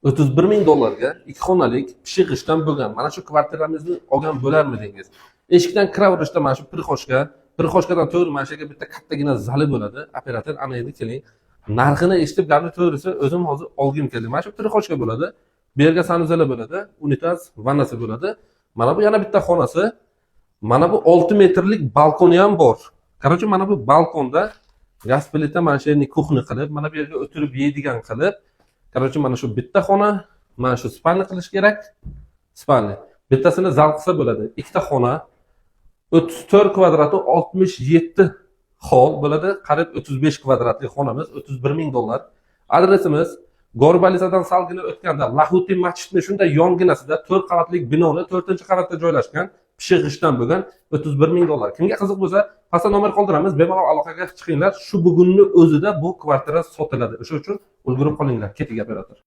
31 ming dollarga ikki xonalik, pishiq g'ishtdan bo'lgan mana shu kvartiramizni olgan bo'larmidingiz? Eshikdan kiraverishda mana shu прихожка, прихожка dan to'g'ri mana shu yerga bitta kattagina zali bo'ladi. Operator, ana endi keling. Narxini eshitib, gapni to'g'risi, o'zim hozir olgim keldi. Mana shu прихожка bo'ladi. Bu yerga санузел i bo'ladi, unitaz, vannasi bo'ladi. Mana bu yana bitta xonasi. Mana bu 6 metrlik balkoni ham bor. Короче, mana bu balkonda gaz plita, mana shu yerni кухня qilib, mana bu yerga o'tirib yeydigan qilib, короче, mana shu bitta xona, mana shu спальня qilish kerak. Спальня. Bittasini zal qilsa bo'ladi. Ikkita xona, 34 kvadrati 67 xol bo'ladi. Qariyb 35 kvadratli xonamiz 31 ming dollar. Adresimiz Gorbalisadan salgina o'tganda Lahuti masjidni shunday yonginasida, 4 qavatli binoni 4-qavatda joylashgan, pishiq g'ishtdan bo'lgan 31 ming dollar. Kimga qiziq bo'lsa, pastda nomer qoldiramiz, bemalol aloqaga chiqinglar. Shu bugunni o'zida bu kvartira sotiladi. O'sha uchun ulgurib qolinglar. Ketdik, operator.